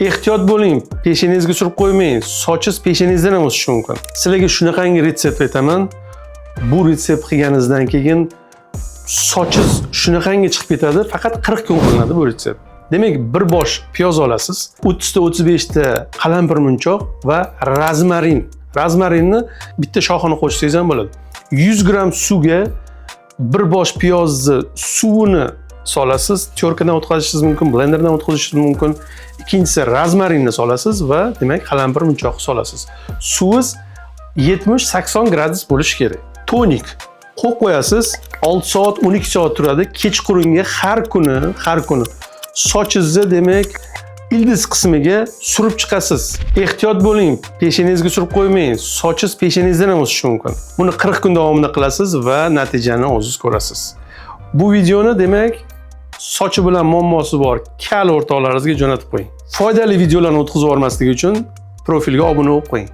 Ehtiyot bo'ling, peshonangizga surib qo'ymang, sochingiz peshonangizdan ham o'sishi mumkin. Sizlarga shunaqangi retsept aytaman. Bu retsept qilganingizdan keyin sochingiz shunaqangi chiqib ketadi, faqat 40 kun qilinadi bu retsept. Demak, bir bosh piyoz olasiz, 30 ta 35 ta qalampir munchoq va rozmarin. Rozmarinni bitta shoxini qo'shsangiz ham bo'ladi. 100 gramm suvga bir bosh piyozni suvini solasiz, тёрка dan o'tkazishingiz mumkin, blenderdan o'tkazishingiz mumkin. Ikkinchisi, rozmarinni solasiz va, demak, qalampir munchoqni solasiz. Suvingiz 70-80 gradus bo'lishi kerak. Tonik qo'yib qo'yasiz, 6 soat, 12 soat turadi. Kechqurunga har kuni, har kuni sochingizni, demak, ildiz qismiga surib chiqasiz. Ehtiyot bo'ling, peshonangizga surib qo'ymang, sochingiz peshonangizdan ham o'sishi mumkin. Buni 40 kun davomida qilasiz va natijani o'zingiz ko'rasiz. Bu videoni, demak, sochi bilan muammosi bor kal o'rtoqlaringizga jo'natib qo'ying. Foydali videolarni o'tkazib yubormaslik uchun profilga obuna bo'lib qo'ying.